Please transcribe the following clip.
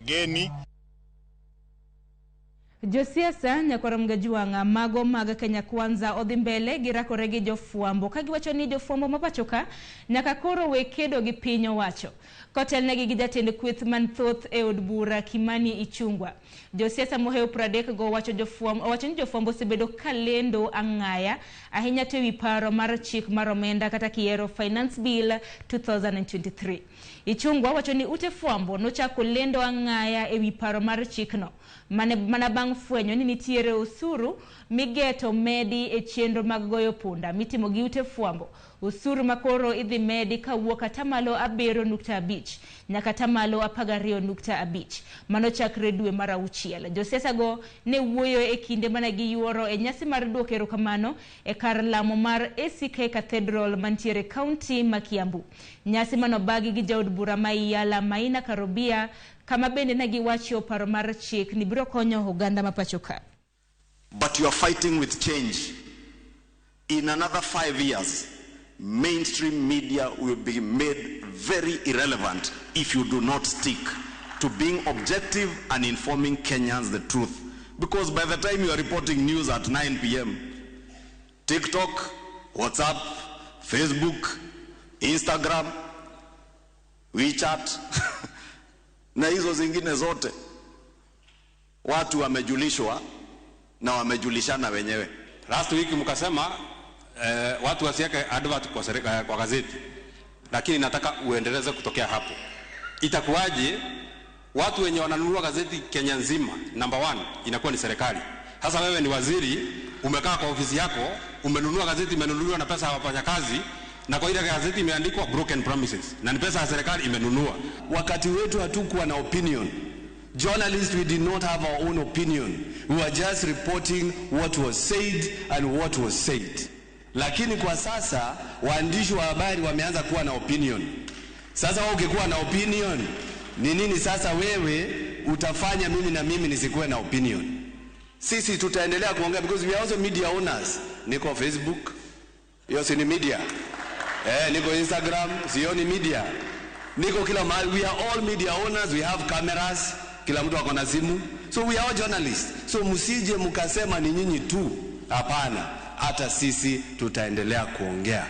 Wageni. Josiasa nyakwar Mgajuanga mago mag Kenya Kwanza odhi mbele gi rakore gi jofwambo ka giwacho ni jofwambo ma pacho ka nyaka koro we kedo gi piny owacho kotelnegi gi jatend kweth man thoth e od bura Kimani Ichung'wa. Josiasa mohewo 30 go owacho ni jofwambo osebedo ka lendo ang'aya ahinya to ewi paro mar chik mar omenda kata kiero Finance Bill 2023. Ichung'wa wacho ni ute fwambo nochako lendo ang'aya ewi paro mar chikno mana bang' fwenyo ni nitiere osuru migeto medi e chenro mag goyo punda mitimo gi ute fwambo, osuru makoro idhi medi kawuok 7.5% nyaka 12.5% mano chakre dwe mar 6. Josiasa go ne wuoyo e kinde mane giyuoro e nyasi mar duoko erokamano e kar lamo mar ACK Cathedral mantiere kaunti ma Kiambu. Nyasi manobagi gi jaod bura ma Iyala Maina Karobia, kama bende ne giwacho paro mar chik ni biro konyo oganda ma pacho ka. But you are fighting with change. In another 5 years, mainstream media will be made very irrelevant if you do not stick to being objective and informing Kenyans the truth. Because by the time you are reporting news at 9 p.m., TikTok, WhatsApp, Facebook, Instagram, WeChat, na hizo zingine zote, watu wamejulishwa na wamejulishana wenyewe. Last week mkasema watu wasiweke advert kwa gazeti, lakini nataka uendeleze kutokea hapo. Itakuwaje watu wenye wananunua gazeti Kenya nzima, number 1 inakuwa ni serikali. Sasa wewe ni waziri, umekaa kwa ofisi yako, umenunua gazeti, imenunuliwa na pesa ya wafanyakazi, na kwa ile gazeti imeandikwa broken promises, na ni pesa ya serikali imenunua. Wakati wetu hatukuwa na opinion. Journalists, we did not have our own opinion. We were just reporting what was said and what was said. Lakini kwa sasa waandishi wa habari wameanza kuwa na opinion. Sasa wewe ukikuwa na opinion, ni nini sasa wewe utafanya mimi na mimi nisikuwe na opinion? Sisi tutaendelea kuongea because we are also media owners. Niko Facebook, hiyo si ni media. Niko Instagram, sio ni media. Niko kila mahali. We are all media owners, we have cameras, kila mtu ako na simu. So we are all journalists. So msije mkasema ni nyinyi tu. Hapana, hata sisi tutaendelea kuongea.